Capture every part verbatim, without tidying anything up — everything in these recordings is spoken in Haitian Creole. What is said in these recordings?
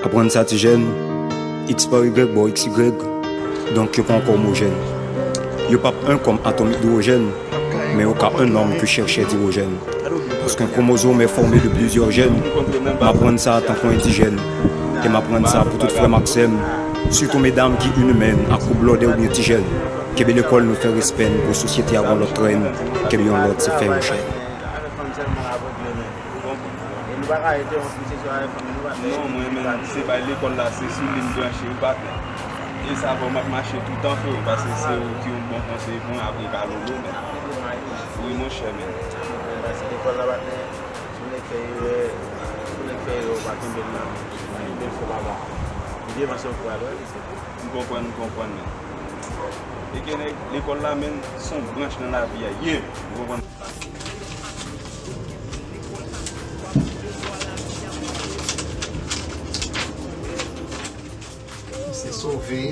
Aprann sa ti jèn, X pa Y ba w X Y, donk yo pa ankò omojèn. Yo p ap en kòm atom idwojèn, men yo ka en nòm ke chè chè dirojèn. Paske en kromozòm è fòme de plizyè jèn, m aprann sa tankou endijèn, e m aprann sa pou tout frè m ak sè m, sitou medam ki inimèn ak kou blòdè oubyen ti jèn. Kenbe lekòl nou fè respè n pou sosyete a gon lòt trèn, kenbe yon lòt se fè yon chèn. Ou konprann? E nou pa ka rete yon fi, se swa fanmi nou pa fè. Non, mwen menm, se bay lekòl la, se sou li m branche, ou pa fè. E sa fè m ap mache toutan, freo, paske se ou ki yon bon konsèy pou mwen, apre pa lolo, men. Wi, monchè, men. Paske lekòl la pa fè, si w nèk fè erè, si w nèk fè erè, ou pa kenbe l nan men. Ou pa kenbe l fò papa. Ou vye panse ou pral wè. M konprann, m konprann, men. E ke nèg lekòl la, men, se yon branch nan lavi a, ye. Ou konprann? Se sove.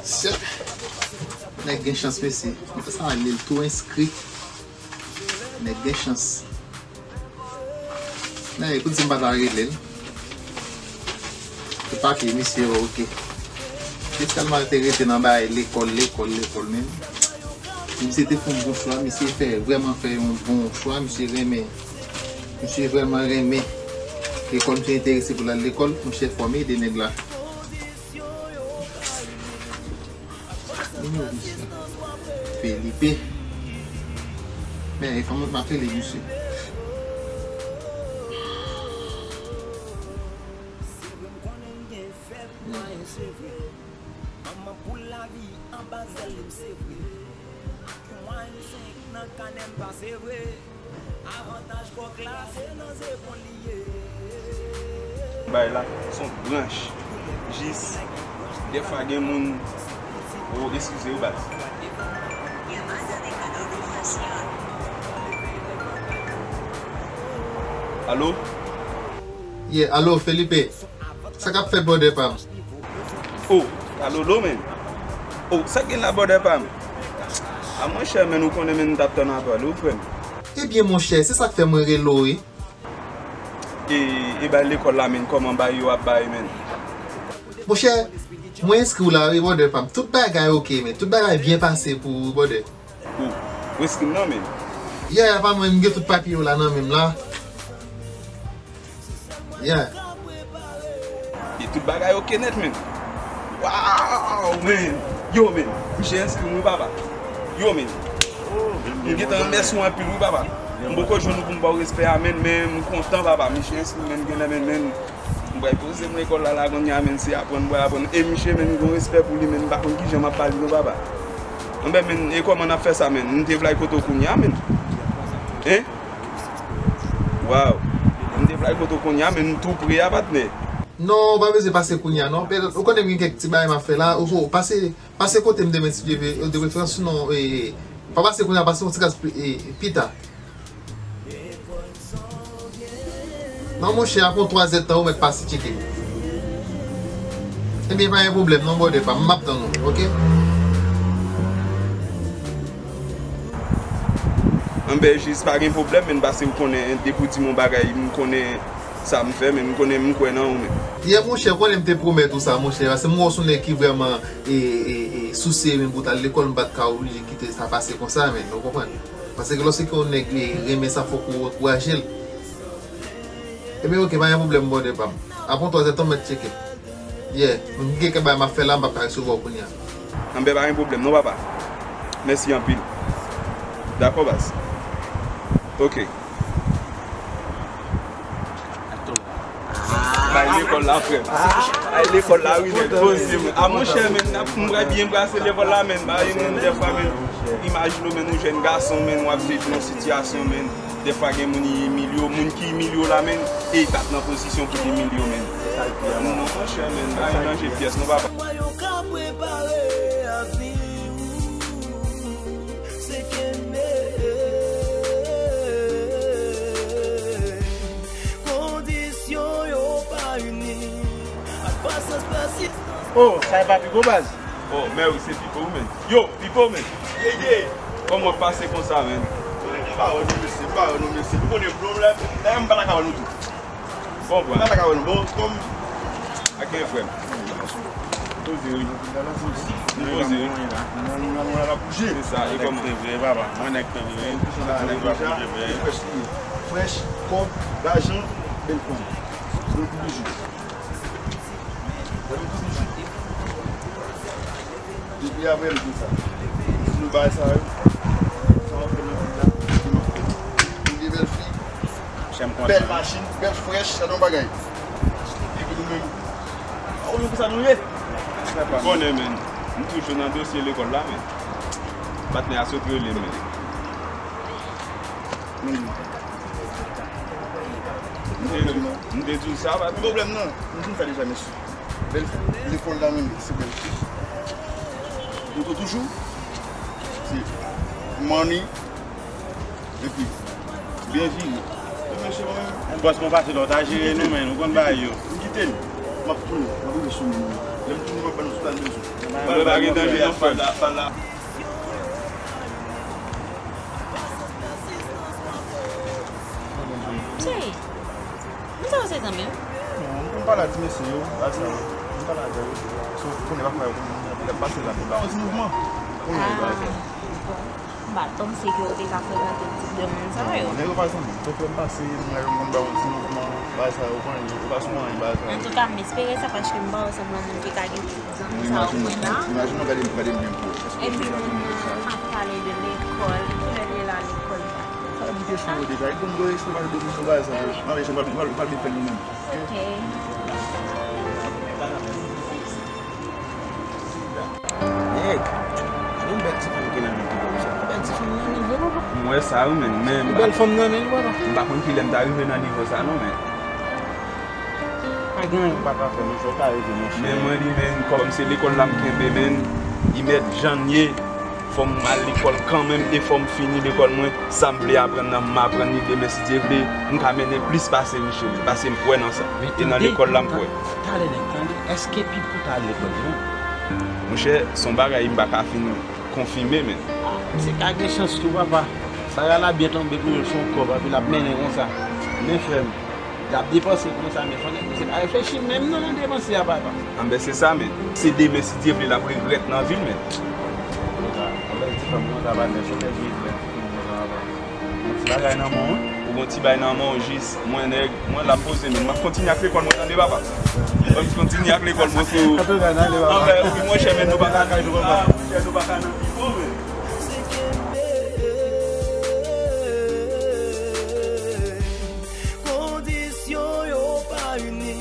Se. Nèg gen chans, mesye. Sa ale l tou enskri. Nèg gen chans. Men, pou di m pa ta rele l. Tout papye, misye oke. Espesyalman, te rete nan bagay lekòl, lekòl, lekòl, men. Misye te fè yon bon chwa, misye fè, vrèman fè yon bon chwa, misye renmen, misye vrèman renmen lekòl, misye enterese pou l al lekòl, monchè, fò m ede nèg la. Nimewo misye. Felipe. Men, e kòman m ap rele misye? Manman pou lavi anba zèl li m se vre. Ak yon mwayen senk nan kanè m pase vre. Avantaj kòk la se nan zepòl li ye. Bay la, se yon branch. Jis, dèfwa gen moun, oh, eskize wi baz. Alo? Yeah, alo, Felipe. Sa k ap fèt, brother pa m? Oh, ta lolo, men. Oh, sa k gen la, brother pa m? A, monchè, men, ou konnen, men, m t ap tann apèl ou, frè m. Ebyen, monchè, se sa k fè mwen rele w, wi. E, e bay lekòl la, men, kòman bay yo ap bay, men? Monchè, mwen enskri w la, wi, brother pa m. Tout bagay oke, men. Tout bagay byen pase pou ou, brother. Oh, ou enskri m nan, men. Yeah, pa mwen, m gen tout papye yo la nan men m la. Yeah. E tout bagay oke nèt, men. Wow, men. Yo, men. Misye enskri m, wi, papa. Yo, men. M gentan remèsye w anpil, wi, papa. M poko jwenn ou pou m ba w respè a, men, men m kontan, papa. Misye enskri m, men, genlè, men, men. M pral poze m lekòl la, la, kounye a, men, se aprann, m pral aprann. E misye, men, m gon respè pou li, men, m pa konn kijan m ap ba li, non, papa. Anben, men, e kòman n ap fè sa, men? M te vle al kote w kounye a, men. Hein? Waw. M te vle al kote w kounye a, men m tou pre a, patnè. Non, ou pa bezwen pase kounye a, non. Ou konnen m gen kèk ti bagay m ap fè la. Ou, ou pase, pase kote m demen, si Dye vle, de preferans, sinon, eh, pa pase kounye a, pase yon ti kras pi, eh, pita. Non, monchè, apre yon twazè tan, ou mèt pase tcheke m. Ebyen, pa gen pwoblèm, non, brother pa m, m ap tann ou, oke? Anben, jis pa gen pwoblèm, men pase ou konnen, depi w di m yon bagay, m konnen sa m fè, men m konnen m kwè nan ou, men. Yeah, monchè, ou konnen m te pwomèt ou sa, monchè, paske m wè w se yon nèg ki vrèman, e, e, e, sousye, men pou w t al lekòl, m pa t ka oblije kite sa pase konsa, men, ou konprann? Paske lòske yon nèg li renmen sa, fòk ou ankouraje l. Ebyen, oke, pa gen pwoblèm, brother pa m. Apre yon twazè tan, ou mèt tcheke m. Yeah, m gen kèk bagay m ap fè la, m p ap ka resevwa w kounye a. Anben, pa gen pwoblèm, non, papa. Mèsi anpil. Dakò, baz. Oke. Bay lekòl la, frè m. Bay lekòl la, wi, nèg. Poze, men. A, monchè, men, n ap, m pral byen brase lekòl la, men. Bay moun, dèfwa, men, imajine w, men, yon jèn gason, men, w ap viv nan sitiyasyon, men, dèfwa gen moun ki imilye w, moun ki imilye w la, men, e pa t nan pozisyon pou l imilye w, men. Non, monchè, men, bay danje pyès, non, papa. Kòman yo ka prepare avni w? Se kenbe. Kondisyon yo pa ini ak pasyans, pèsistans. Oh, sa e pa Pipo, baz? Oh, mè wi, se Pipo wi, men. Yo, Pipo, men. Ye, ye. Kòman w ap pase konsa, men? Mwen gen pawòl pou mesye. Ba yo nou mesye, nou konnen blom la, dayè m pa ta ka wè nou tou. Bon, m pa ta ka wè nou, bon, kòm ak gen frè m. Poze wi. Nou poze wi. Nan nou la pou je. Se sa, e kòman? Nèg fevriye, papa. Mwen nèg fevriye. Sa nèg la pou je, frè. Frèch, kòb, lajan, bèl fanm. Nou pou toujou. Depi aprè m di sa. Si nou bay sa yo, sa w ap fè nan vi la, li manke. Ou gen bèl fi, bèl machin, bèl frèch, sa nan bagay. Epi nou menm, a ou menm pou sa nou ye. Ou konnen, men. M toujou nan dosye lekòl la, men. Patnè a sot rele m, men. M te, m te di w sa, pa pwoblèm nan. M di w sa deja, mesye. Bèl fi, lekòl la menm, se bèl fi. Moto toujou, se money, epi byen vire. Bòs mwen pase lòt a jere nou, men nou konn bagay yo. M kite l, m ap tounen, m ap rive sou moun. Lè m tounen, m ap ba nou sou la bezwen. Pale pa gen danje non, frè m. Pale la, pale la. Cheri, m sa w se zanmi w? Non, m konn pale ak ti mesye yo, bagay sa yo. M pale avè yo. So, konnen pa fè yo, konnen y ap pase la. Ba yon ti mouvman. Konnen yo bagay sa yo. Ah, bon. M pa t panse ke w te ka frekante tip de moun sa yo. Non, nèg yo pa zanmi. Fòk lè m pase, m wè yo, m konn ba yon ti mouvman, bagay sa yo, konnen yo pa sou anyen, bagay sa yo. Antouka, m espere sa paske m pa wè w sanble yon moun ki ka gen tip zanmi sa yo mwen la. Imajine w gade m, gade m byen pou wè. Epi moun nan ap pale de lekòl, kilè l ye la lekòl la? Sa di kesyon yo deja, e konn doye sou pale de moun bagay sa yo. Ann, se pa, pa, pa byen fè nou menm. Ok. Nèg, gade yon bèl ti fanm ki nan vil ki kòmsa. Bèl ti fanm nan vil vre, papa. M wè sa wi, men, men. Bèl fanm nan men, papa. M pa konn kilè m ta rive nan nivo sa non, men. Pa gen anyen ou pa ka fè, monchè, ou ka rive, monchè. Men mwen li, men, kòm se lekòl la m kenbe, men, li mèt jan l ye. Fò m al lekòl kanmenm e fò m fini lekòl mwen. Sa m vle aprann nan, m aprann li demen, si Dye vle, m ka mennen plis pase misye, paske m kwè nan sa. E nan lekòl la m kwè. Talè nèg tande, èske Pipo ta al lekòl vre? Monchè, se yon bagay m pa ka fin konfime, men. Ah, se ka gen chans tou, papa. Bagay la byen tonbe pou yo, se yon kòb, epi l ap mennen konsa. Men frè m, l ap depanse konsa, men fò nèg misye pa reflechi menm non nan depanse a, papa. Anben, se sa, men. Se demen, si Dye vle, l ap regrèt nan vi l, men. Anben, ti fanm konsa, pa fè sou tèt regrèt. Ti bagay nan men w, wi. Ou gon ti bay nan men w, jis, mwen, nèg, mwen, l ap poze, men m ap kontinye ak lekòl mwen, tande, papa. M ap kontinye ak lekòl mwen, freo. Anben, wi, monchè, men nou pa ka, ah, monchè, nou pa ka nan Pipo, men. Kondisyon yo pa ini.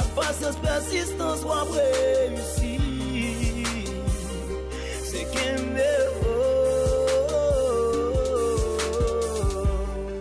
Ak pasyans, pèsistans, w ap